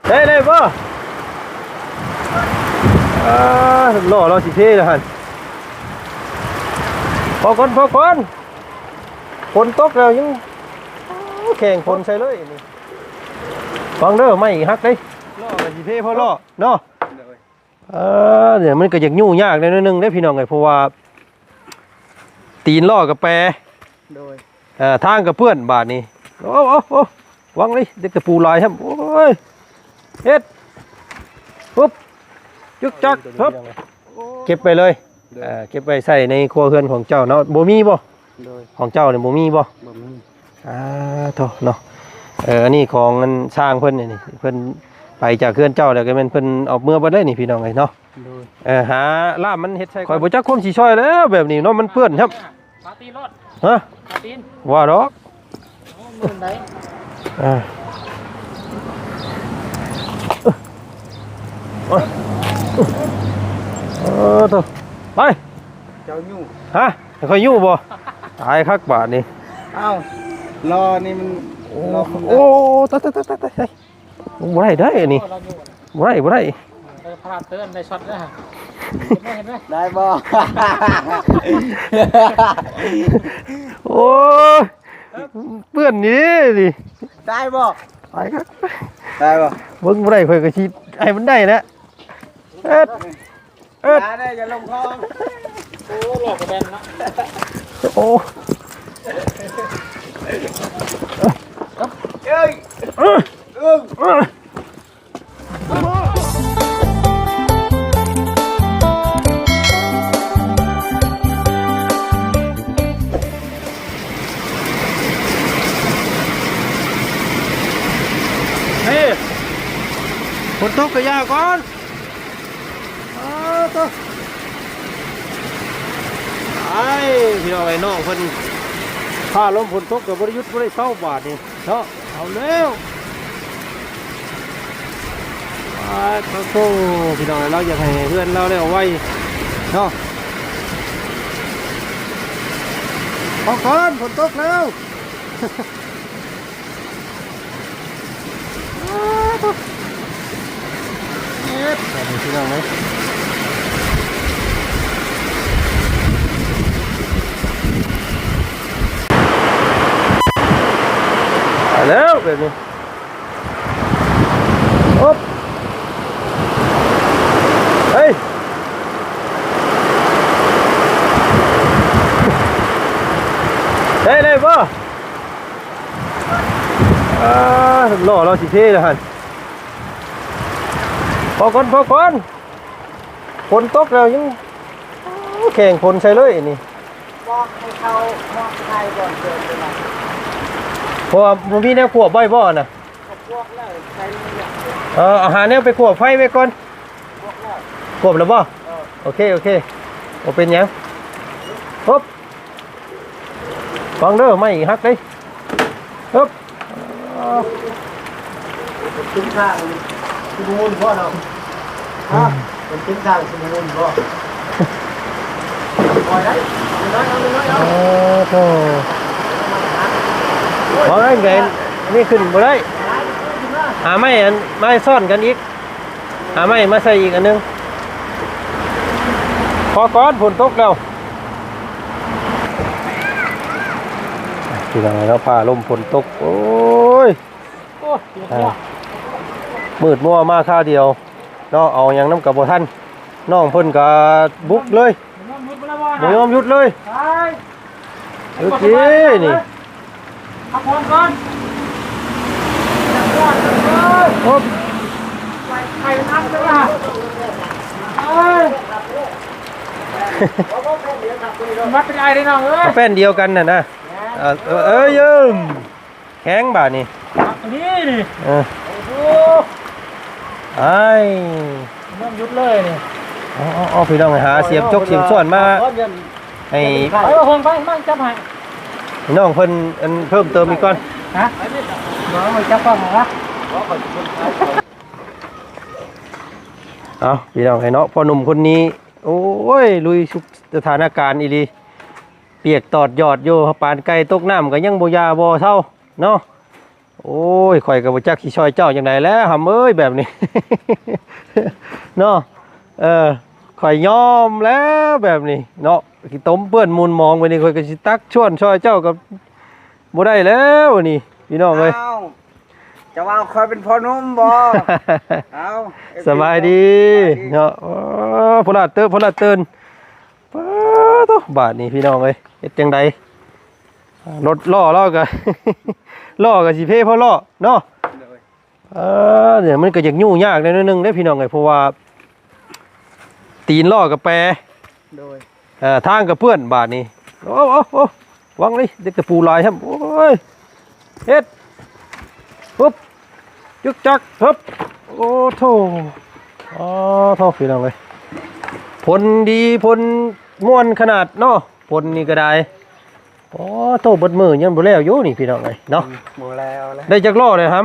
ໄດ້ ໄດ້ບໍ່? ອ່າ ລໍ້ລາວຊິເພແລ້ວຫັ້ນ. ພໍກ່ອນ ພໍກ່ອນ ຝົນຕົກແລ້ວຍັງແຂ່ງຝົນໃສ່ເລີຍນີ້. ຟັງເດີ ໄມ້ຫັກເດ້. ລໍ້ກໍຊິເພພໍລໍ້ເນາະ. ໂດຍ. ເອີ ນີ້ມັນກໍຢາກຍູ້ຍາກແດ່ໜ້ອຍໜຶ່ງເດ້ພີ່ນ້ອງເອີຍ ເພາະວ່າຕີນລໍ້ກໍແປ. ໂດຍ. ເອີ ທາງກໍເປື້ອນບາດນີ້. ໂອ້ ໂອ້ ໂອ້ ວັງເດ້ ເດັກຕະປູຫຼາຍແຮມ. ໂອ້ຍ ເຮັດ ປຶບ ຈຶກຈັກ ເຮັບ ເກັບໄປເລີຍ. ໂດຍ. ເອີ ເກັບໄວ້ໃສ່ໃນຄົວເຮືອນຂອງເຈົ້າເນາະ. ບໍ່ມີບໍ່? ໂດຍ. ຂອງເຈົ້ານີ້ບໍ່ມີບໍ່? ບໍ່ມີ. ອ່າ ໂທ້ເນາະ. ເອີ ອັນນີ້ຂອງອັນຊ່າງເພິ່ນນີ້ ເພິ່ນໄປຈາກເຮືອນເຈົ້າແລ້ວ ກໍແມ່ນເພິ່ນເອົາເມືອເບິດເດ້ນີ້ ພີ່ນ້ອງເອີຍເນາະ. ໂດຍ. ເອີ ຫາລ່າມມັນເຮັດໃສ່ ຂ້ອຍບໍ່ຈັກຄວາມຊິຊ່ອຍແລ້ວແບບນີ້ເນາະ ມັນເປື້ອນແຮມ. ປາຕີນໂລດ. ຮະ? ປາຕີນ. ວ່າດອກ. ໂອ້ ມື່ນໃດ. ອ່າ ເອີ ໂທ້ ໄປ. ເຈົ້າຍູ້. ຮະ? ໃຫ້ຂ້ອຍຍູ້ບໍ່? ຕາຍຄັກບາດນີ້. ອ້າວ ລໍ້ນີ້ມັນ ໂອ້ ລໍ້ມັນ ໂອ້ ຕາຍ ຕາຍ ຕາຍ ຕາຍ ຕາຍ. ບໍ່ໄດ້ເດ້ອັນນີ້ ບໍ່ໄດ້ ບໍ່ໄດ້. ເອີ ພາເຕີນໄດ້ຊັອດເດ້. ເຫັນໄໝ? ເຫັນໄໝ? ໄດ້ບໍ່? ໂອ້ຍ ເປື້ອນນີ້ນີ້. ໄດ້ບໍ່? ໄດ້ຄັກ ໄດ້ບໍ່? ເບິ່ງບໍ່ໄດ້ ຂ້ອຍກໍຊິໃຫ້ມັນໄດ້ແຫຼະ. ເອີ ເອີ ຢ່າເດ້ ຢ່າລົງຄອງ. ໂອ້ ຫຼອກກະແບນເນາະ. ໂອ້ ເອີຍ ເອີ ເອີ. ເອີ ຝົນຕົກກະຢ່າກ່ອນ. ອ້າວ ໂທ້ ໄອ້ ພີ່ນ້ອງເອີຍ ນ້ອງເພິ່ນ ຟ້າລົມຝົນຕົກກໍບໍ່ໄດ້ຢຸດບໍ່ໄດ້ເຊົາບາດນີ້ເນາະ. ເອົາແລ້ວ ອ້າວ ໂທ້ ພີ່ນ້ອງເອີຍ ລາວຢາກໃຫ້ເຮືອນລາວແລ້ວໄວເນາະ. ອອກກ່ອນ ຝົນຕົກແລ້ວ. ເຮັດ ພີ່ນ້ອງເອີຍ ໄປແລ້ວແບບນີ້. ໂອບ ເຮີ້ຍ ໄດ້ ໄດ້ບໍ່? ອ່າ ລໍ້ລາວຊິເພແລ້ວຫັ້ນ. ພໍກ່ອນ ພໍກ່ອນ ຝົນຕົກແລ້ວຍັງແຂ່ງຝົນໃສ່ເລີຍນີ້. ບໍ່ໃຫ້ເຂົາມອບໃຫ້ບ່ອນເດີມເລີຍນະ ເພາະວ່າບໍ່ມີແນວຄວບໄວ້ບໍ່ນະ? ເຂົາຄວບແລ້ວໃສ່ນີ້ແຫຼະ. ເອີ ເອົາຫາແນວໄປຄວບໄຟໄວ້ກ່ອນ. ຄວບແລ້ວ ຄວບແລ້ວບໍ່? ເອີ ໂອເຄ ໂອເຄ ບໍ່ເປັນຫຍັງ. ຮຶບ ຟັງເດີ ໄມ້ຫັກເດ້. ຮຶບ ເປັນທາງຊິບໍ່ໝຸ່ນພໍເນາະ. ຮະ ເປັນເສັ້ນທາງຊິບໍ່ໝຸ່ນພໍ? ບໍ່ໄດ້ ນ້ອຍເອົາ ນ້ອຍເອົາ. ໂອ້ໂຫ ວ່າໄງ ນີ້ຂຶ້ນບໍ່ໄດ້. ຫາໄມ້ອັນ ໄມ້ຊ້ອນກັນອີກ. ຫາໄມ້ມາໃສ່ອີກອັນໜຶ່ງ. ພໍກ່ອນ ຝົນຕົກແລ້ວ ພີ່ນ້ອງເນາະ. ຟ້າລົມຝົນຕົກ ໂອ້ຍ ໂອ້ຍ ອ່າ ມືດມົວມາຄາວດຽວເນາະ. ເອົາຫຍັງນຳກໍບໍ່ທັນ. ນ້ອງເພິ່ນກໍບຸກເລີຍ ບໍ່ຍອມຢຸດເລີຍ. ໂອເຄ ນີ້ ພັກຜ່ອນກ່ອນ ພັກຜ່ອນກ່ອນ. ໂອບ ໄປ ໄປ ມັດເປັນໄອເດ້ນ້ອງເອີຍ ແປ້ນດຽວກັນນະນະ. ເອີ ເອີ ເອີ ເອີ ແຂງບາດນີ້ ນີ້ນີ້ ເອີ ໂອ້ໂຫ ໄອ້ ຍັງຢຸດເລີຍນີ້. ເອົາ ເອົາ ເອົາ ພີ່ນ້ອງ ຫາສຽມຈົກສຽມສ່ວນມາໃຫ້ ໄປເອົາເພິ່ນໄປ ມາຈັບໃຫ້ ນ້ອງເພິ່ນອັນເພີ່ມເຕີມອີກກ່ອນ. ຮະ ບໍ່ ມາຈັບກ່ອນຫວະ. ເອົາ ພີ່ນ້ອງເອີຍເນາະ ພໍ່ໜຸ່ມຄົນນີ້ ໂອ້ຍ ລຸຍທຸກສະຖານະການອີ່ຫຼີ. ປຽກຕອດຢອດຢູ່ ປານໄກ່ຕົກນ້ຳກໍຍັງບໍ່ຢ່າບໍ່ເຊົາເນາະ. ໂອ້ຍ ຂ້ອຍກໍບໍ່ຈັກຊິຊ່ອຍເຈົ້າຈັ່ງໃດແລ້ວ ຫຳເອີຍ ແບບນີ້ ເນາະ. ເອີ ຂ້ອຍຍອມແລ້ວແບບນີ້ເນາະ ຂີ້ຕົມເປື້ອນມູນໝອງ ບາດນີ້ຂ້ອຍກໍຊິຕັກຊວນຊ່ອຍເຈົ້າກໍບໍ່ໄດ້ແລ້ວນີ້ ພີ່ນ້ອງເອີຍ. ອ້າວ ຈະວ່າຂ້ອຍເປັນພໍ່ໜຸ່ມບໍ່? ເອົາ ສະບາຍດີ ສະບາຍດີ ເນາະ. ໂອ້ ໂພລາດເຕີນ ໂພລາດເຕີນ ປາໂທ້ ບາດນີ້ພີ່ນ້ອງເອີຍ ເຮັດຈັ່ງໃດ? ລົດລໍ້ລາວກໍ ລໍ້ກໍຊິເພພໍລໍ້ເນາະ. ໂດຍ ເອີ ເນຍ ມັນກໍຢາກຫຍຸ້ງຍາກແດ່ໜ້ອຍໜຶ່ງເດ້ພີ່ນ້ອງເອີຍ ເພາະວ່າຕີນລໍ້ກໍແປ ໂດຍ ເອີ ທາງກໍເປື້ອນບາດນີ້. ໂອ້ ໂອ້ ໂອ້ ຫວັງເລີຍ ເດັກຕະປູຫຼາຍແທ້. ໂອ້ຍ ເຮັດ ປຶບ ຈຶກຈັກ ຮຶບ ໂອ້ໂທ້ ອໍໂທ້ ພີ່ນ້ອງເອີຍ ຜົນດີ ຜົນມ່ວນຂະໜາດເນາະ ຝົນນີ້ກໍໄດ້. ອໍໂທ້ ເບິດມື້ຍັງບໍ່ແລ້ວຢູ່ນີ້ ພີ່ນ້ອງເອີຍເນາະ. ອືມ ບໍ່ແລ້ວແລ້ວ ໄດ້ຈັກລໍ້ແລ້ວຫຳ?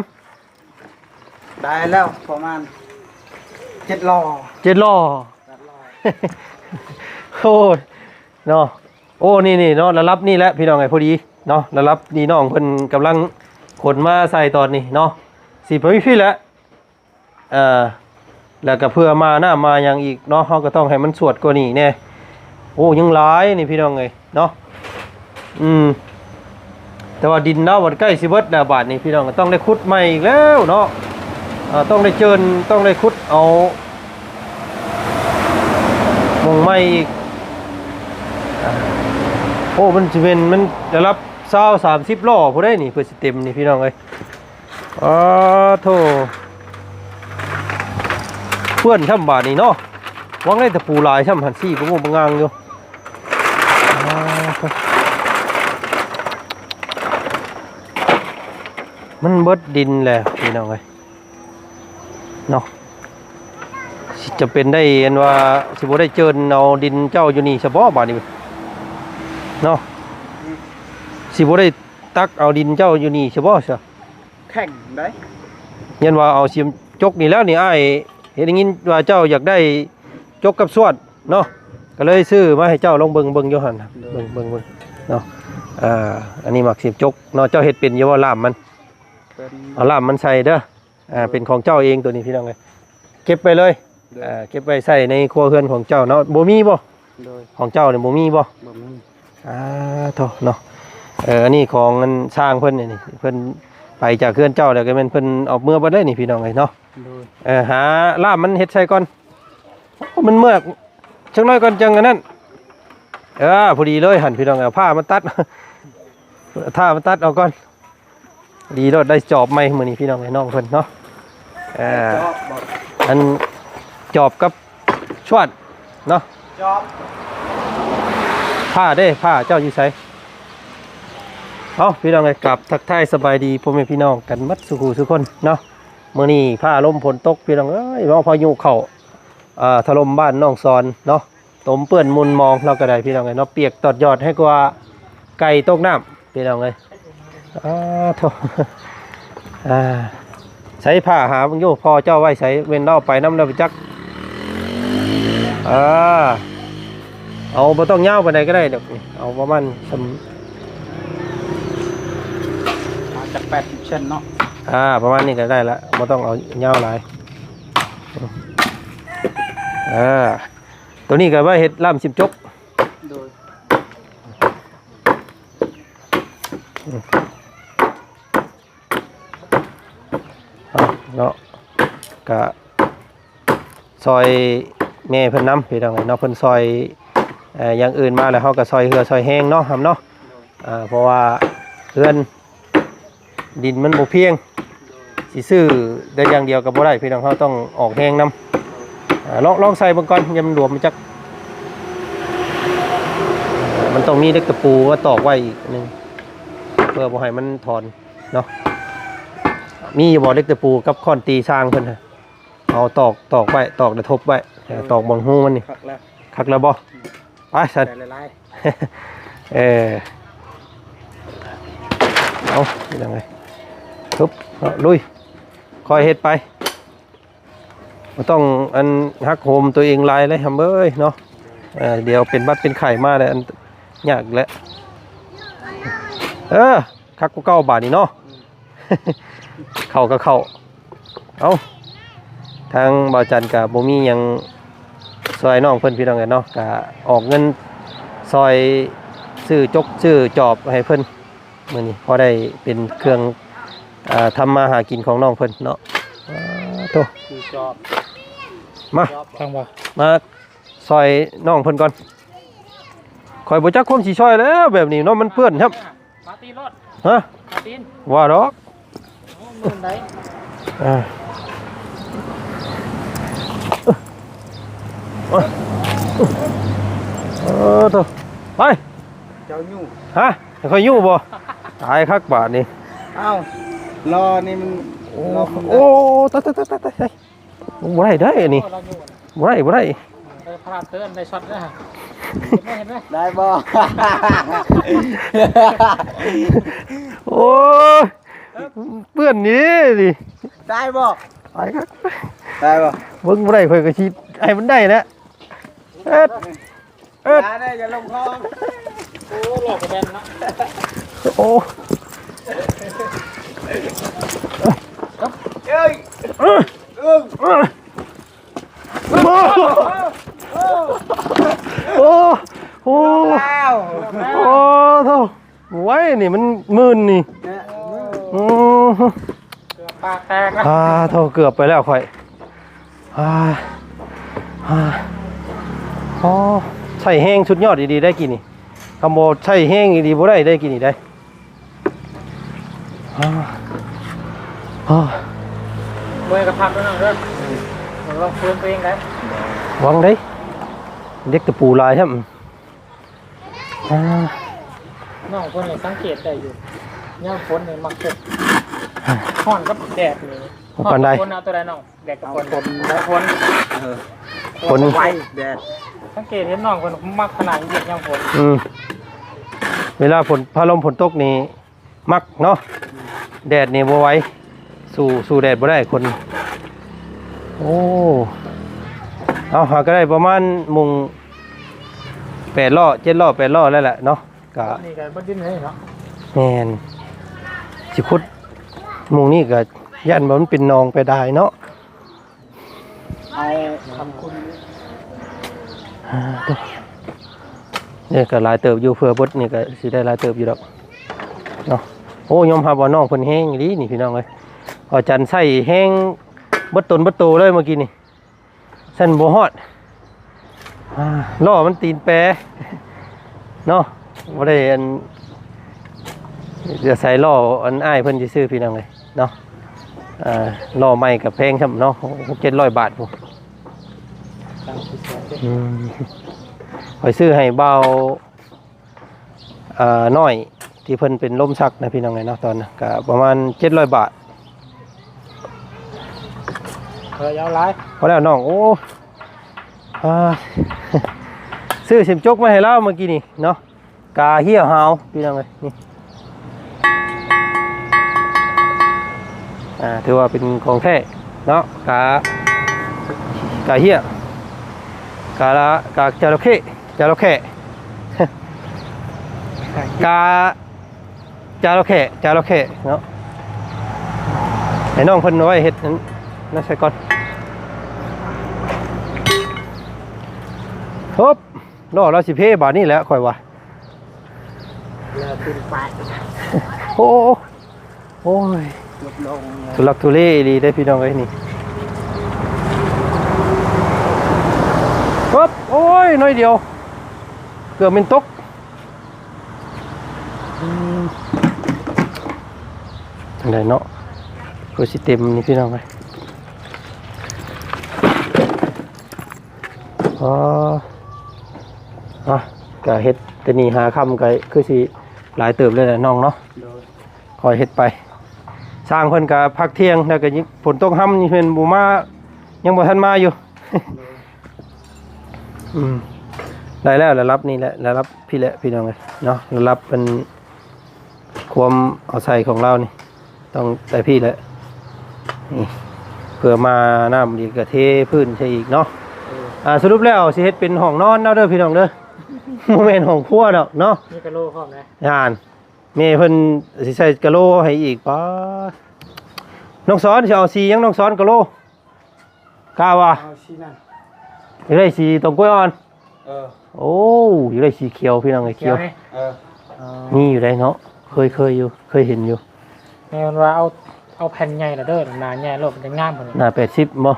ໄດ້ແລ້ວປະມານເຈັດລໍ້ ເຈັດລໍ້ ແປດລໍ້ ໂອ້ຍ ເນາະ. ໂອ້ ນີ້ໆ ເນາະ ລະດັບນີ້ແຫຼະພີ່ນ້ອງເອີຍ ພໍດີເນາະ ລະດັບນີ້ນ້ອງເພິ່ນກຳລັງຂົນມາໃສ່ຕອນນີ້ເນາະ ຊິໄປພີ້ແຫຼະ. ເອີ ແລ້ວກໍເພື່ອມານ້ຳມາຫຍັງອີກເນາະ ເຮົາກໍຕ້ອງໃຫ້ມັນສວດກວ່ານີ້ແດ່. ໂອ້ ຍັງຫຼາຍນີ້ພີ່ນ້ອງເອີຍເນາະ. ອືມ ແຕ່ວ່າດິນລາວບັດໃກ້ຊິເບິດແລ້ວ ບາດນີ້ພີ່ນ້ອງກໍຕ້ອງໄດ້ຂຸດໃໝ່ອີກແລ້ວເນາະ. ເອີ ຕ້ອງໄດ້ເຈີນ ຕ້ອງໄດ້ຂຸດເອົາໝ່ອງໃໝ່ອີກ. ໂອ້ ມັນຊິແມ່ນ ມັນລະດັບຊາວ ສາມສິບລໍ້ພຸ້ນເດ້ນີ້ ເພື່ອຊິເຕັມນີ້ພີ່ນ້ອງເອີຍ. ອໍໂທ້ ເປື້ອນຊ້ຳບາດນີ້ເນາະ. ຫວັງໄດ້ຕະປູຫຼາຍຊ້ຳຫັ້ນ ຊີ້ປະໂມງປະງາງຢູ່. ອໍໂທ້ ມັນເບິດດິນແຫຼະພີ່ນ້ອງເອີຍເນາະ. ຊິຈຳເປັນໄດ້ ອັນວ່າ ຊິບໍ່ໄດ້ເຈີນເອົາດິນເຈົ້າຢູ່ນີ້ຊະບໍ ບາດນີ້ເນາະ. ອືມ ຊິບໍ່ໄດ້ຕັກເອົາດິນເຈົ້າຢູ່ນີ້ຊະບໍຊະ? ແຂງໄດ໋ ຢ້ານວ່າເອົາສຽມຈົກນີ້ແລ້ວນີ້ ອ້າຍເຫັນໄດ້ຍິນວ່າເຈົ້າຢາກໄດ້ຈົກກັບຊວດເນາະ ກໍເລີຍຊື້ມາໃຫ້ເຈົ້າລອງເບິ່ງ ເບິ່ງຢູ່ຫັ້ນ ໂດຍ ເບິ່ງ ເບິ່ງ ເບິ່ງເນາະ. ອ່າ ອັນນີ້ໝາກສຽມຈົກເນາະ ເຈົ້າເຮັດເປັນຢູ່ບໍ່ ລ່າມມັນ? ເປັນ ເອົາລ່າມມັນໃສ່ເດີ. ອ່າ ໂດຍ ເປັນຂອງເຈົ້າເອງໂຕນີ້ ພີ່ນ້ອງເອີຍ ເກັບໄວ້ເລີຍ. ໂດຍ ອ່າ ເກັບໄວ້ໃຊ້ໃນຄົວເຮືອນຂອງເຈົ້າເນາະ. ບໍ່ມີບໍ່? ໂດຍ ຂອງເຈົ້ານີ້ບໍ່ມີບໍ່? ບໍ່ມີ. ອ່າ ໂທ້ເນາະ ເອີ ອັນນີ້ຂອງອັນຊ່າງເພິ່ນນີ້ ເພິ່ນໄປຈາກເຮືອນເຈົ້າແລ້ວ ກໍແມ່ນເພິ່ນເອົາເມືອເບິດເລີຍນີ້ ພີ່ນ້ອງເອີຍເນາະ. ໂດຍ ເອີ ຫາລ່າມມັນເຮັດໃສ່ກ່ອນ. ໂອ້ ມັນເມືອກຈັກໜ້ອຍກ່ອນ ຈັ່ງອັນນັ້ນ. ເອີ ພໍດີເລີຍຫັ້ນ ພີ່ນ້ອງ ເອົາຜ້າມາຕັດ ຜ້າມາຕັດເອົາກ່ອນ. ດີໂລດ ໄດ້ຈອບໃໝ່ມື້ນີ້ ພີ່ນ້ອງເອີຍ ນ້ອງເພິ່ນເນາະ. ເອີ ຈອບບໍ່? ອັນຈອບກັບຊວດເນາະ ຈອບ. ຜ້າເດ້ ຜ້າເຈົ້າຢູ່ໃສ? ເອົ້າ ພີ່ນ້ອງເອີຍ ກັບທັກທາຍສະບາຍດີພໍ່ແມ່ພີ່ນ້ອງກັນໝົດສູ່ຜູ້ສູ່ຄົນເນາະ. ມື້ນີ້ຟ້າລົມຝົນຕົກ ພີ່ນ້ອງເອີຍ ເນາະ ພາຍຸເຂົ້າ ເອີ ຖະຫຼົ່ມບ້ານນ້ອງສອນເນາະ. ຕົມເປື້ອນມຸນມອງ ເຮົາກໍໄດ້ ພີ່ນ້ອງເອີຍເນາະ ປຽກຕອດຍອດ ໃຫ້ກວ່າໄກ່ຕົກນ້ຳ ພີ່ນ້ອງເອີຍ. ອ້າໂທ້ ອ່າ ໃສ່ຜ້າຫາເບິ່ງຢູ່ ພໍ່ເຈົ້າໄວ້ໃສ ແມ່ນລາວໄປນຳແລ້ວໄປຈັກ. ອ່າ ເອົາ ບໍ່ຕ້ອງຍາວປານໃດກໍໄດ້ດອກ ເອົາປະມານສ່ຳ ອາດຈະແປດສິບເຊັນເນາະ. ອ່າ ປະມານນີ້ກໍໄດ້ລະ ບໍ່ຕ້ອງເອົາຍາວຫຼາຍ. ເອີ ໂຕນີ້ກໍໄວ້ເຮັດລ່າມສິບຈົກ. ໂດຍ ເອົາເນາະ ກະຊ່ອຍແມ່ເພິ່ນນຳ ພີ່ນ້ອງເອີຍເນາະ. ເພິ່ນຊ່ອຍ ເອີ ຢ່າງອື່ນມາແລ້ວ ເຮົາກໍຊ່ອຍເຫື່ອຊ່ອຍແຮງເນາະ ຫຳເນາະ. ໂດຍ ອ່າ ເພາະວ່າເຮືອນ ດິນມັນບໍ່ພຽງ ຊິຊື້ໄດ້ຢ່າງດຽວກໍບໍ່ໄດ້ ພີ່ນ້ອງ ເຮົາຕ້ອງອອກແຮງນຳ. ອ່າ ລອງ ລອງໃສ່ເບິ່ງກ່ອນ ຍາມມັນຫຼວມມັນຈັກ ມັນຕ້ອງມີເຫຼັກຕະປູມາຕອກໄວ້ອີກໜຶ່ງ ເພື່ອບໍ່ໃຫ້ມັນຖອນເນາະ. ມີຢູ່ບໍ່ເຫຼັກຕະປູກັບຄ້ອນຕີຊ່າງເພິ່ນ? ເອົາຕອກ ຕອກໄວ້ ຕອກແລ້ວທົບໄວ້ ເອີ ຕອກບ່ອນຮູມັນນີ້. ຄັກແລ້ວ ຄັກແລ້ວບໍ່? ອືມ ໄປຊັ້ນ ໄດ້ຫຼາຍໆ ເອີ ເອົາ ເປັນຫຍັງໄງ ທຸບເນາະ ລຸຍ ຄ່ອຍເຮັດໄປ ບໍ່ຕ້ອງອັນຫັກໂຫມຕົວເອງຫຼາຍເລີຍ ຫຳເອີຍເນາະ. ເອີ ດຽວເປັນຫວັດເປັນໄຂ້ມາແລ້ວ ອັນຍາກແຫຼະ. ເອີ ຄັກກວ່າເກົ່າບາດນີ້ເນາະ. ອືມ ເຂົ້າກໍເຂົ້າ. ເອົ້າ ທາງບ່າວຈັນກໍບໍ່ມີຫຍັງຊ່ອຍນ້ອງເພິ່ນ ພີ່ນ້ອງເອີຍເນາະ, ກໍອອກເງິນຊ່ອຍຊື້ຈົກຊື້ຈອບໃຫ້ເພິ່ນ ມື້ນີ້ພໍໄດ້ເປັນເຄື່ອງ ເອີ ທຳມາຫາກິນຂອງນ້ອງເພິ່ນເນາະ. ໂທ້ ຄືຈອບ ມາ ຈອບ ທາງວ່າ ມາຊ່ອຍນ້ອງເພິ່ນກ່ອນ. ຂ້ອຍບໍ່ຈັກຄວາມຊິຊ່ອຍແລ້ວ ແບບນີ້ເນາະ ມັນເປື້ອນຄັບ. ປາຕີນໂລດ ຮະ ປາຕີນ ວ່າດອກ ໂອ້ ມື່ນໄດ໋ ອ່າ ເອີ ໂທ້ ໄປ ເຈົ້າຍູ້ ຮະ ໃຫ້ຂ້ອຍຍູ້ບໍ່? ຕາຍຄັກບາດນີ້. ເອົ້າ ລໍ້ນີ້ມັນ ໂອ້ ລໍ້ມັນ ໂອ້ ຕາຍ ຕາຍ ຕາຍ ຕາຍ ຕາຍ. ບໍ່ໄດ້ເດ້ອັນນີ້ ໂອ້ ລາວຢູ່ ບໍ່ໄດ້ ບໍ່ໄດ້ ເອີ ພາດເຕີນໄດ້ຊັອດເດ້ ເຫັນໄໝ ເຫັນໄໝ ໄດ້ບໍ່? ໂອ້ຍ ເປື້ອນນີ້ນີ້ ໄດ້ບໍ່? ໄດ້ຄັບ ໄດ້ບໍ່? ເບິ່ງບໍ່ໄດ້ ຂ້ອຍກໍຊິໃຫ້ມັນໄດ້ແຫຼະ ເອີ ເອີ ຢ່າເດ້ ຢ່າລົງຄອງ. ໂອ້ ຫຼອກກະແມ່ນເນາະ ໂອ້ ເອີຍ ເອີຍ ເອີຍ ໂອ້ ໂອ້ ໂອ້ ໂອ້ ໂອ້ ໂທ້ ໄວນີ້ມັນໝື່ນນີ້ ເອີ ອື ເກືອບປາກແຕກແລ້ວ ອ່າ ໂທ້ ເກືອບໄປແລ້ວຂ້ອຍ ອ່າ ອ່າ ໂອ້ ໃຊ້ແຮງສຸດຍອດອີ່ຫຼີໄດ໋ກີ້ນີ້ ຄັນບໍ່ໃຊ້ແຮງອີ່ຫຼີບໍ່ໄດ້ໄດ໋ກີ້ນີ້ໄດ໋ ອ່າ ອ່າ ເມື່ອຍກໍພັກແລ້ວເນາະ ລອງຟື້ນຕົວເອງໄດ້ ຫວັງໄດ໋ ເດັກຕະປູຫຼາຍແທ້. ອ່າ ນ້ອງເພິ່ນນີ້ສັງເກດໄດ້ຢູ່ ຍາມຝົນນີ້ມັກເປັນ ຮ້ອນກັບແດດນີ້ ບໍ່ປານໃດ ຮ້ອນກັບຝົນເອົາຕົວໃດນ້ອງ? ແດດກັບຝົນ ຝົນ ຝົນ ເອີ ຝົນໄວ ແດດ ສັງເກດເຫັນນ້ອງເພິ່ນມັກຂະໜາດວຽກຍາມຝົນ ອືມ ເວລາຝົນ ຟ້າລົມຝົນຕົກນີ້ ມັກເນາະ ແດດນີ້ບໍ່ໄຫວ ສູ້ ສູ້ແດດບໍ່ໄດ້ຄົນ. ໂອ້ ເອົາ ຫາກໍໄດ້ປະມານມຸງແປດລໍ້ ເຈັດລໍ້ ແປດລໍ້ແລ້ວແຫຼະເນາະ ກະ ນີ້ກໍບໍ່ດິນໃຫ້ເນາະ ແມ່ນ ຊິຂຸດມຸງນີ້ກໍຢ້ານວ່າມັນເປັນໜອງເປັນດາຍເນາະ. ເອົາຄຳຄຸນ ອ່າ ໂທ້ ນີ້ກໍຫຼາຍເຕີບຢູ່ ເພື່ອເບິດນີ້ກໍຊິໄດ້ຫຼາຍເຕີບຢູ່ດອກເນາະ. ໂອ້ ຍອມຮັບວ່ານ້ອງເພິ່ນແຮງອີ່ຫຼີນີ້ພີ່ນ້ອງເອີຍ ອາຈານໃຊ້ແຮງເບິດຕົນເບິດໂຕເລີຍເມື່ອກີ້ນີ້ ຊັ້ນບໍ່ຮອດ. ອ່າ ລໍ້ມັນຕີນແປເນາະ ບໍ່ໄດ້ອັນ ຈະໃສ່ລໍ້ອັນອ້າຍເພິ່ນຊື່ໆ ພີ່ນ້ອງເອີຍເນາະ. ອ່າ ລໍ້ໃໝ່ກໍແພງຊ້ຳເນາະ ຫົກເຈັດຮ້ອຍບາດພຸ້ນ. ອືມ ຂ້ອຍຊື້ໃຫ້ບ່າວ ອ່າ ນ້ອຍທີ່ເພິ່ນເປັນລົມຊັກນະ ພີ່ນ້ອງເອີຍເນາະ ຕອນນະ ກະປະມານເຈັດຮ້ອຍບາດ. ເອີ ຢ່າເອົາຫຼາຍ ພໍແລ້ວນ້ອງ. ໂອ້ ອ່າ ຊື້ເຂັມຈົກມາໃຫ້ລາວເມື່ອກີ້ນີ້ເນາະ ກາເຫຍຫາວ ພີ່ນ້ອງເອີຍ ນີ້ ອ່າ ຖືວ່າເປັນຂອງແທ້ເນາະ ກາ ກາເຫຍ ກາລະ ກາຈະລະເຂ ຈະລະແຂ ກາຈະລະແຂ ຈະລະແຂເນາະ. ໃຫ້ນ້ອງເພິ່ນເອົາໄວ້ເຮັດນັ້ນໃສ່ກ່ອນ. ຮຶບ ລໍ້ລາວຊິເພບາດນີ້ແຫຼະຂ້ອຍວ່າ ແລ້ວຂຶ້ນໄປ ໂອ້ ໂອ້ຍ ທຸລັກທຸເລອີ່ຫຼີເດ້ພີ່ນ້ອງເອີຍນີ້. ປຶບ ໂອ້ຍ ໜ້ອຍດຽວ ເກືອບແມ່ນຕົກ. ອືມ ຈັ່ງໃດເນາະ ຄືຊິເຕັມນີ້ພີ່ນ້ອງເອີຍ. ອໍ ອ່ະ ກະເຮັດແຕ່ນີ້ຫາຄ່ຳກະຄືຊິຫຼາຍເຕີບເລີຍແຫຼະນ້ອງເນາະ. ໂດຍ ຄ່ອຍເຮັດໄປ. ຊ່າງເພິ່ນກະພັກທ່ຽງ ແລ້ວກະຝົນຕົກຮຳນີ້ເພິ່ນບໍ່ມາ ຍັງບໍ່ທັນມາຢູ່. ໂດຍ ອືມ ໄດ້ແລ້ວ ລະດັບນີ້ແຫຼະ ລະດັບພີ້ແຫຼະ ພີ່ນ້ອງເອີຍເນາະ. ລະດັບເປັນຄວາມເອົາໃສ່ຂອງລາວນີ້ ຕ້ອງໄດ້ພີ້ແຫຼະ ນີ້ ເພື່ອມານ້ຳອີກກະເທພື້ນໃສ່ອີກເນາະ. ເອີ ອ່າ ສະຫຼຸບແລ້ວຊິເຮັດເປັນຫ້ອງນອນເອົາເດີພີ່ນ້ອງເດີ ບໍ່ແມ່ນຫ້ອງຄົວດອກເນາະ. ມີກະໂຫຼພ້ອມນະ ອ່ານ ແມ່ເພິ່ນຊິໃສ່ກະໂຫຼໃຫ້ອີກ. ປາດ ນ້ອງສອນ ຊິເອົາສີຫຍັງ ນ້ອງສອນ ກະໂລ? ກະວ່າ ເອົາສີນັ້ນ ຢາກໄດ້ສີຕົງກ້ວຍອ່ອນ. ເອີ ໂອ້ ຢາກໄດ້ສີຂຽວ ພີ່ນ້ອງເອີຍ ຂຽວນີ້. ເອີ ອໍ ມີຢູ່ໃດເນາະ ເຄີຍ ເຄີຍຢູ່ ເຄີຍເຫັນຢູ່. ແມ່ນວ່າເອົາ ເອົາແຜ່ນໃຫຍ່ລະເດີ ໜາໃຫຍ່ໂລດ ມັນຈະງາມພຸ້ນ. ໜາແປດສິບບໍ່?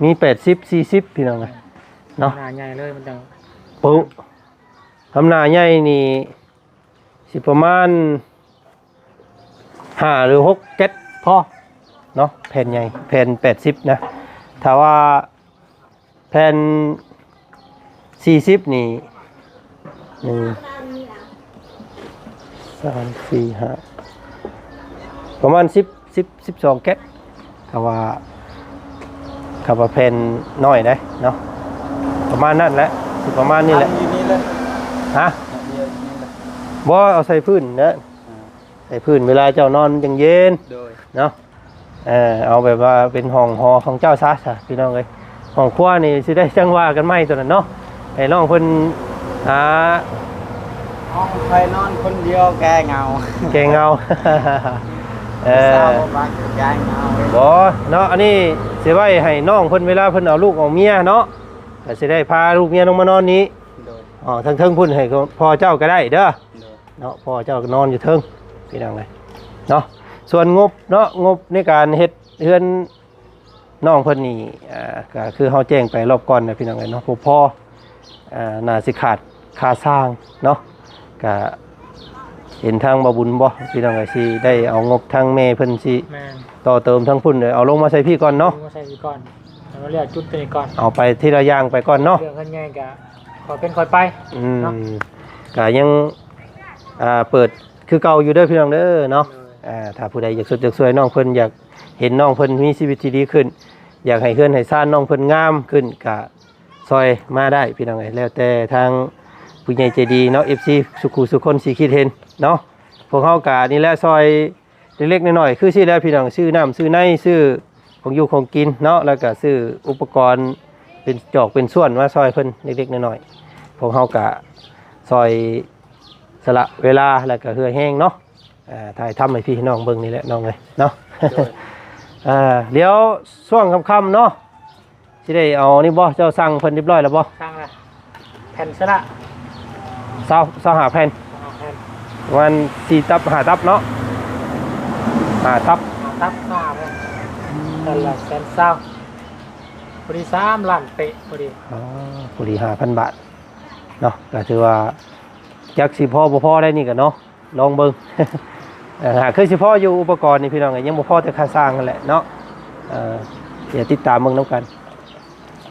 ມີແປດສິບ ສີ່ສິບ ພີ່ນ້ອງເອີຍເນາະ. ໜາໃຫຍ່ເລີຍ ມັນຈັ່ງປຸ ທຳໜາໃຫຍ່ນີ້ ຊິປະມານຫ້າຫຼືຫົກແກັດພໍເນາະ ແຜ່ນໃຫຍ່ ແຜ່ນແປດສິບນະ. ຖ້າວ່າແຜ່ນສີ່ສິບນີ້ ໜຶ່ງ ສາມ ສີ່ ຫ້າ ປະມານສິບ ສິບ ສິບສອງແກັດ. ຖ້າວ່າ ຖ້າວ່າແຜ່ນນ້ອຍເດ້ເນາະ ປະມານນັ້ນແຫຼະ ຊິປະມານນີ້ແຫຼະ. ອັນນີ້ນີ້ເລີຍ ຮະ? ອັນນີ້ນີ້ເລີຍ ບໍ່ ເອົາໃສ່ພື້ນນະ ອ່າ ໃສ່ພື້ນ ເວລາເຈົ້ານອນມັນຈັ່ງເຢັນ ໂດຍ ເນາະ. ເອີ ເອົາແບບວ່າເປັນຫ້ອງຫໍຂອງເຈົ້າຊະ ຊະ ພີ່ນ້ອງເອີຍ. ຫ້ອງຄົວນີ້ຊິໄດ້ຈັ່ງວ່າກັນໃໝ່ຕົວນັ້ນເນາະ ໃຫ້ນ້ອງເພິ່ນ ອ່າ ຫ້ອງຂ້ອຍນອນຄົນດຽວແກ້ເຫງົາ ແກ້ເຫງົາ. ເອີ ຜູ້ສາວບໍ່ມັກແກ້ເຫງົາ ບໍ່ເນາະ. ອັນນີ້ຊິໄວ້ໃຫ້ນ້ອງເພິ່ນ ເວລາເພິ່ນເອົາລູກເອົາເມຍເນາະ ກໍຊິໄດ້ພາລູກເມຍລົງມານອນນີ້ ໂດຍ ອໍ ເທິງໆພຸ້ນ ໃຫ້ພໍ່ເຈົ້າກໍໄດ້ເດີ ໂດຍ ເນາະ. ພໍ່ເຈົ້າກໍນອນຢູ່ເທິງ ພີ່ນ້ອງເອີຍເນາະ. ສ່ວນງົບເນາະ ງົບໃນການເຮັດເຮືອນ ນ້ອງເພິ່ນນີ້ ອ່າ ກໍຄືເຮົາແຈ້ງໄປລອບກ່ອນນະ ພີ່ນ້ອງເອີຍເນາະ ບໍ່ພໍ ອ່າ ໜ້າຊິຂາດຄ່າສ້າງເນາະ. ກໍເຫັນທາງບ່າວບຸນບໍ່ ພີ່ນ້ອງເອີຍ ຊິໄດ້ເອົາງົບທາງແມ່ເພິ່ນຊິ ແມ່ນ ຕໍ່ເຕີມທາງພຸ້ນ ເອົາລົງມາໃສ່ພີ້ກ່ອນເນາະ ລົງມາໃສ່ພີ້ກ່ອນ ເອົາມາລຽກຈຸດຕົວນີ້ກ່ອນ ເອົາໄປທີລະຢ່າງໄປກ່ອນເນາະ ເລື່ອງເຮືອນໃຫຍ່ກໍຄ່ອຍເປັນຄ່ອຍໄປ ອືມ ເນາະ. ກໍຍັງ ອ່າ ເປີດຄືເກົ່າຢູ່ເດີ ພີ່ນ້ອງເດີເນາະ ໂດຍ ອ່າ ຖ້າຜູ້ໃດຢາກຊຸດຢາກຊ່ວຍນ້ອງເພິ່ນ ຢາກ ເຫັນນ້ອງເພິ່ນມີຊີວິດທີ່ດີຂຶ້ນ ຢາກໃຫ້ເຮືອນໃຫ້ຊານນ້ອງເພິ່ນງາມຂຶ້ນ ກະຊ່ອຍມາໄດ້ພີ່ນ້ອງເອີຍ ແລ້ວແຕ່ທາງຜູ້ໃຫຍ່ໃຈດີເນາະ ເອັຟຊີ ສູ່ຄູ່ສູ່ຄົນຊິຄິດເຫັນເນາະ. ພວກເຮົາກະນີ້ແຫຼະ ຊ່ອຍເລັກໆນ້ອຍໆ ຄືຊີ້ແຫຼະພີ່ນ້ອງ ຊື້ນ້ຳຊື້ໃນ ຊື້ຂອງຢູ່ຂອງກິນເນາະ ແລ້ວກະຊື້ອຸປະກອນເປັນຈອກເປັນສ່ວນມາຊ່ອຍເພິ່ນເລັກໆນ້ອຍໆ. ພວກເຮົາກະຊ່ອຍສະຫຼະເວລາ ແລ້ວກະເຫື່ອແຮງເນາະ ອ່າ ຖ່າຍທຳໃຫ້ພີ່ໃຫ້ນ້ອງເບິ່ງນີ້ແຫຼະນ້ອງເອີຍເນາະ. ໂດຍ ອ່າ ດຽວຊ່ວງຄ່ຳໆເນາະ ຊິໄດ້ເອົານີ້ບໍ່? ເຈົ້າສັ່ງເພິ່ນຮຽບຮ້ອຍແລ້ວບໍ່? ສັ່ງແລ້ວ ແຜ່ນຊະລະ ຊາວ ຊາວຫ້າແຜ່ນ ຊາວຫ້າແຜ່ນ ປະມານສີ່ຕັບ ຫ້າຕັບເນາະ ຫ້າຕັບ ຫ້າຕັບ ຊາວຫ້າແຜ່ນ ແຜ່ນລະແສນຊາວ ພໍດີສາມລ້ານເປະ ພໍດີ ອໍ ພໍດີຫ້າພັນບາດເນາະ ກໍຖືວ່າຈັກຊິພໍບໍ່ພໍໄດ໋ນີ້ກໍເນາະ. ລອງເບິ່ງ ເອີ ຫາຄືຊິພໍຢູ່ອຸປະກອນນີ້ພີ່ນ້ອງເອີຍ ຍັງບໍ່ພໍແຕ່ຄ່າສ້າງຫັ້ນແຫຼະເນາະ ເອີ ດຽວຕິດຕາມເບິ່ງນຳກັນ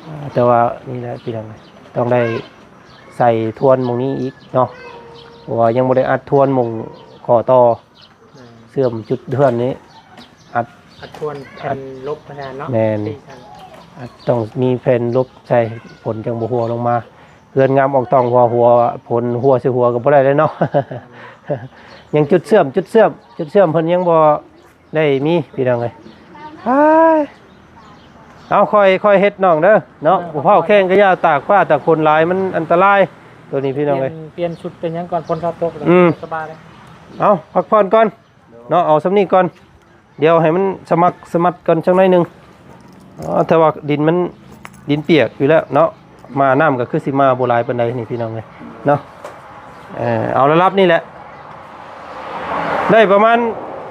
ເອີ ແຕ່ວ່ານີ້ແຫຼະພີ່ນ້ອງ ຕ້ອງໄດ້ໃສ່ທວນໝ່ອງນີ້ອີກເນາະ ເພາະວ່າຍັງບໍ່ໄດ້ອັດທວນໝ່ອງຂໍ້ຕໍ່ ແມ່ນ ເຊື່ອມຈຸດເຮືອນນີ້ ອັດ ອັດທວນແຜ່ນຫຼົບຫັ້ນນະເນາະ ແມ່ນ ຕີຊັ້ນ ອັດ ຕ້ອງມີແຜ່ນຫຼົບໃສ່ ຝົນຈັ່ງບໍ່ຮົ່ວລົງມາ. ເຮືອນງາມອອກຕ່ອງ ຫົວ ຫົວ ຝົນຮົ່ວໃສ່ຫົວກໍບໍ່ໄດ້ເລີຍເນາະ ຍັງຈຸດເຊື່ອມ ຈຸດເຊື່ອມ ຈຸດເຊື່ອມເພິ່ນຍັງບໍ່ໄດ້ມີພີ່ນ້ອງເອີຍ. ເອົາ ຄ່ອຍ ຄ່ອຍເຮັດນ້ອງເດີເນາະ ເອີ ບໍ່ພ້າວແຂ້ງກໍຢ່າ ຕາກຟ້າຕາກຝົນຫຼາຍມັນອັນຕະລາຍ ໂຕນີ້ພີ່ນ້ອງເອີຍ. ປ່ຽນ ປ່ຽນຊຸດເປັນຫຍັງກ່ອນ ຝົນເຊົາຕົກແລ້ວ ອືມ ສະບາຍເລີຍ. ເອົາ ພັກຜ່ອນກ່ອນເນາະ ເອົາສ່ຳນີ້ກ່ອນ. ດຽວໃຫ້ມັນສະໝັກສະໝັດກ່ອນຈັກໜ້ອຍໜຶ່ງ ເອີ ແຕ່ວ່າດິນມັນ ດິນປຽກຢູ່ແລ້ວເນາະ ມານ້ຳກໍຄືຊິມາບໍ່ຫຼາຍປານໃດນີ້ພີ່ນ້ອງເອີຍເນາະ. ເອີ ເອົາລະດັບນີ້ແຫຼະ ໄດ້ປະມານ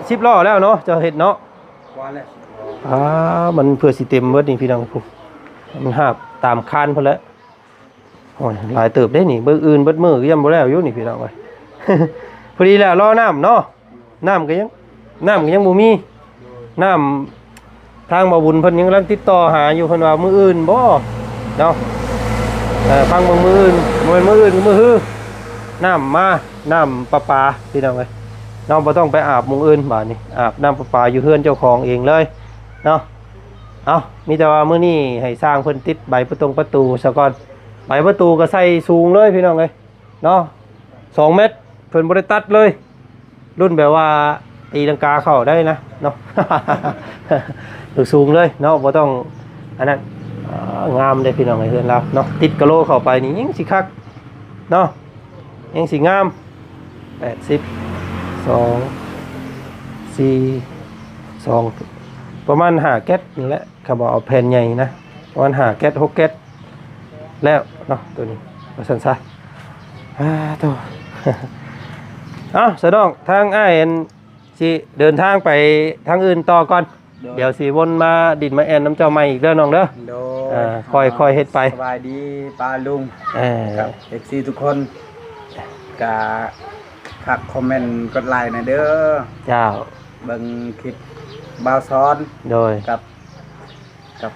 ສິບລໍ້ແລ້ວເນາະ ເຈົ້າເຮັດເນາະ ປະມານແລ້ວສິບລໍ້ ອ່າ ມັນເພື່ອຊິເຕັມເບິດນີ້ພີ່ນ້ອງ ມັນຫາບຕາມຄານພຸ້ນແຫຼະ. ໂອ້ຍ ຫຼາຍເຕີບເດ້ນີ້ ມື້ອື່ນເບິດມື້ກໍຍັງບໍ່ແລ້ວຢູ່ນີ້ພີ່ນ້ອງເອີຍ. ພໍດີແລ້ວ ລໍນ້ຳເນາະ ນ້ຳກໍຍັງ ນ້ຳກໍຍັງບໍ່ມີ ນ້ຳ ທາງບ່າວບຸນເພິ່ນຍັງກຳລັງຕິດຕໍ່ຫາຢູ່ ເພິ່ນວ່າມື້ອື່ນບໍ່ເນາະ ເອີ ຟັງເບິ່ງມື້ອື່ນ ບໍ່ແມ່ນມື້ອື່ນ ມື້ຮື ນ້ຳມາ ນ້ຳປະປາພີ່ນ້ອງເອີຍເນາະ ບໍ່ຕ້ອງໄປອາບໝ່ອງອື່ນ ບາດນີ້ອາບນ້ຳປະປາຢູ່ເຮືອນເຈົ້າຂອງເອງເລີຍເນາະ. ເອົາ ມີແຕ່ວ່າມື້ນີ້ໃຫ້ຊ່າງເພິ່ນຕິດໃບປະຕົງປະຕູສາກ່ອນ ໃບປະຕູກໍໃສ່ສູງເລີຍພີ່ນ້ອງເອີຍ ເນາະ ສອງແມັດ ເພິ່ນບໍ່ໄດ້ຕັດເລີຍ ລຸ້ນແບບວ່າຕີລັງກາເຂົ້າໄດ້ນະເນາະ ສູງເລີຍເນາະ ບໍ່ຕ້ອງອັນນັ້ນ. ອ່າ ງາມເດ້ພີ່ນ້ອງເອີຍ ເຮືອນລາວເນາະ ຕິດກະໂລເຂົ້າໄປນີ້ຍັງຊິຄັກເນາະ ຍັງຊິງາມ. ແປດສິບ ສອງ ສີ່ ສອງ ປະມານຫ້າແກັດນີ້ແຫຼະ ຄັນວ່າເອົາແຜ່ນໃຫຍ່ນະ ປະມານຫ້າແກັດ ຫົກແກັດ ແລ້ວເນາະ ໂຕນີ້ ວ່າຊັ້ນຊະ. ອາ ໂຕ ເອົ້າ ສະນ້ອງ ທາງອ້າຍ ອັນ ຊິເດີນທາງໄປທາງອື່ນຕໍ່ກ່ອນ ໂດຍ ດຽວຊິວົນມາດິນມາແອ່ນນຳເຈົ້າໃໝ່ອີກເດີນ້ອງເດີ. ໂດຍ ເອີ ຄ່ອຍ ຄ່ອຍເຮັດໄປ. ສະບາຍດີປ້າລຸງ ເອີ ກັບເອັຟຊີທຸກຄົນ ກະຝາກຄອມເມັນກົດໄລແດ່ເດີ. ເຈົ້າ ເບິ່ງຄລິບບ່າວສອນ ໂດຍ ກັບ ກັບ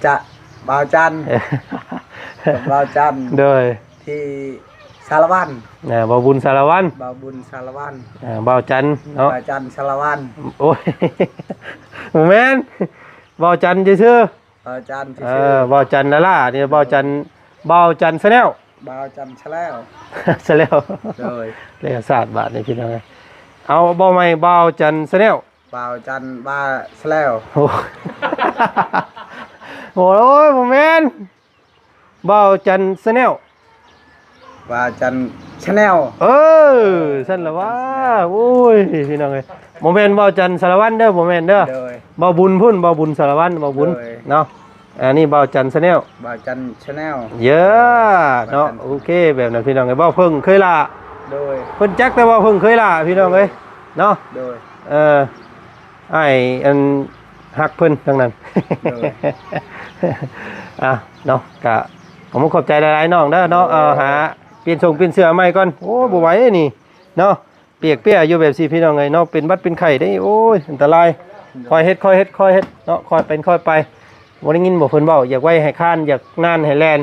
ຈະ ບ່າວຈັນ ເອີ ກັບບ່າວຈັນ ໂດຍ ທີ່ສາລະວັນ ອ່າ ບ່າວບຸນສາລະວັນ ບ່າວບຸນສາລະວັນ ອ່າ ບ່າວຈັນເນາະ ບ່າວຈັນສາລະວັນ. ໂອ້ຍ ບໍ່ແມ່ນ ບ່າວຈັນຊື່ໆ ບ່າວຈັນຊື່ໆ ເອີ ບ່າວຈັນລາລານີ້ ບ່າວຈັນ ບ່າວຈັນແຊນແນວ ບ່າວຈັນແຊນແນວ ແຊນແນວ ໂດຍ ແລ້ວຊາດບາດນີ້ພີ່ນ້ອງເອີຍ. ເອົາ ເວົ້າໃໝ່ ບ່າວຈັນແຊນແນວ ບ່າວຈັນ ບ່າວແຊນແນວ ໂອ້ ໂອ້ຍ ບໍ່ແມ່ນ ບ່າວຈັນແຊນແນວ ບ່າວຈັນແຊນແນວ ເອີ ຊັ້ນລະວ່າ. ໂອ້ຍ ພີ່ນ້ອງເອີຍ ບໍ່ແມ່ນບ່າວຈັນສາລະວັນເດີ ບໍ່ແມ່ນເດີ ໂດຍ ບ່າວບຸນພຸ້ນ ບ່າວບຸນສາລະວັນ ບ່າວບຸນ ໂດຍ ເນາະ. ອັນນີ້ບ່າວຈັນແຊນແນວ ບ່າວຈັນແຊນແນວ ເຢ້ ເນາະ ໂອເຄ ແບບນັ້ນພີ່ນ້ອງເອີຍ. ບ່າວເພິ່ງເຄີຍຫຼ້າ ໂດຍ ເພິ່ນຈັກແຕ່ບ່າວເພິ່ງເຄີຍຫຼ້າ ພີ່ນ້ອງເອີຍ ເນາະ ໂດຍ ເອີ ອ້າຍອັນຮັກເພິ່ນທັງນັ້ນ ໂດຍ ອ່ະ ເນາະ ກະຂໍຂອບໃຈຫຼາຍໆ ນ້ອງເດີເນາະ ໂດຍ ເອົາຫາປ່ຽນຊົງປ່ຽນເສື້ອໃໝ່ກ່ອນ. ໂອ້ ໂດຍ ບໍ່ໄຫວນີ້ເນາະ ປຽກເປຍຢູ່ແບບຊີ້ພີ່ນ້ອງເອີຍເນາະ ເປັນຫວັດເປັນໄຂ້ເດ້ ໂອ້ຍ ອັນຕະລາຍ. ອືມ ຄ່ອຍເຮັດ ຄ່ອຍເຮັດ ຄ່ອຍເຮັດເນາະ ຄ່ອຍເປັນຄ່ອຍໄປ. ບໍ່ໄດ້ຍິນບໍ່ເພິ່ນເວົ້າ ຢາກໄວໃຫ້ຄານ ຢາກນານໃຫ້ແລ່ນ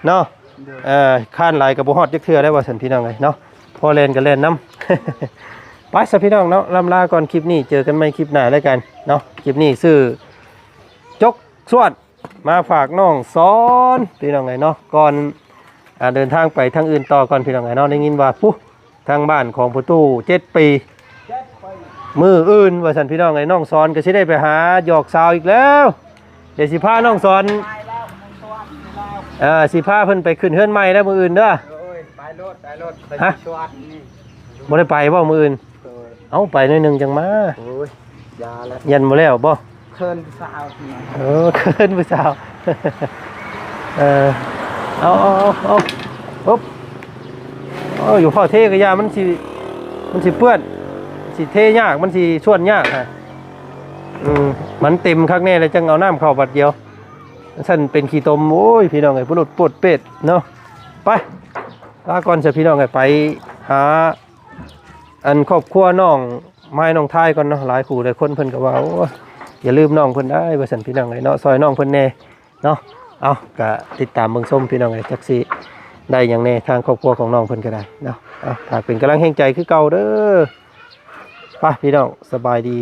ເນາະ. ໂດຍ ເອີ ຄານຫຼາຍກໍບໍ່ຮອດຈັກເທື່ອໄດ້ ວ່າຊັ້ນພີ່ນ້ອງເອີຍເນາະ ພໍແລ່ນກໍແລ່ນນຳ. ໄປຊະພີ່ນ້ອງເນາະ ລ່ຳລາກ່ອນຄລິບນີ້ ເຈີກັນໃໝ່ຄລິບໜ້າແລ້ວກັນເນາະ. ຄລິບນີ້ຊື້ຈົກຊວນ ມາຝາກນ້ອງສອນ ພີ່ນ້ອງເອີຍເນາະ ກ່ອນ ອ່າ ເດີນທາງໄປທາງອື່ນຕໍ່ກ່ອນ ພີ່ນ້ອງເອີຍເນາະ. ໄດ້ຍິນວ່າ ພຸ້ ທາງບ້ານຂອງພໍ່ຕູ້ເຈັດປີ ມື້ອື່ນວ່າຊັ້ນ ພີ່ນ້ອງເອີຍ ນ້ອງສອນກໍຊິໄດ້ໄປຫາຫຍອກສາວອີກແລ້ວ. ດຽວຊິພານ້ອງສອນ ເອີ ຊິພາເພິ່ນໄປຂຶ້ນເຮືອນໃໝ່ແລ້ວມື້ອື່ນເດີ. ໂອ້ຍ ໄປໂລດ ໄປໂລດ ໄປ ຮະ ຊວນນີ້ ບໍ່ໄດ້ໄປບໍ່ມື້ອື່ນ? ໂດຍ ເອົ້າ ໄປໜ້ອຍໜຶ່ງຈັ່ງມາ. ໂອ້ຍ ຢ່າແລ້ວ ຢ້ານບໍ່ແລ້ວບໍ່? ເຂີນຜູ້ສາວນີ້ ເອີ ເຂີນຜູ້ສາວ. ເອີ ເອົາ ເອົາ ເອົາ ເອົາ ປຶບ ເອົາ ຢູ່ຟ້າວເທກະຢ່າ ມັນຊິ ມັນຊິເປື້ອນ ຊິເທຍາກ ມັນຊິຊວນຍາກ. ອືມ ມັນເຕັມຄັກແນ່ແລ້ວ ຈັ່ງເອົານ້ຳເຂົ້າບາດດຽວ ຊັ້ນເປັນຂີ້ຕົມ. ໂອ້ຍ ພີ່ນ້ອງເອີຍ ປະໂລດໂປດເປດເນາະ. ໄປ ລາກ່ອນຊະ ພີ່ນ້ອງເອີຍ ໄປຫາ ອັນຄອບຄົວນ້ອງມາຍນ້ອງທາຍກ່ອນເນາະ. ຫຼາຍຄູ່ຫຼາຍຄົນເພິ່ນກໍວ່າ ໂອ້ຍ ຢ່າລືມນ້ອງເພິ່ນໄດ້ ວ່າຊັ້ນ ພີ່ນ້ອງເອີຍເນາະ ຊ່ອຍນ້ອງເພິ່ນແດ່ເນາະ. ເອົາ ກະຕິດຕາມເບິ່ງຊົມ ພີ່ນ້ອງເອີຍ ຈັກຊິໄດ້ຫຍັງແດ່ ທາງຄອບຄົວຂອງນ້ອງເພິ່ນກໍໄດ້ເນາະ. ເອົາ ຝາກເປັນກຳລັງແຮງໃຈຄືເກົ່າເດີ. ໄປ ພີ່ນ້ອງ ສະບາຍດີ.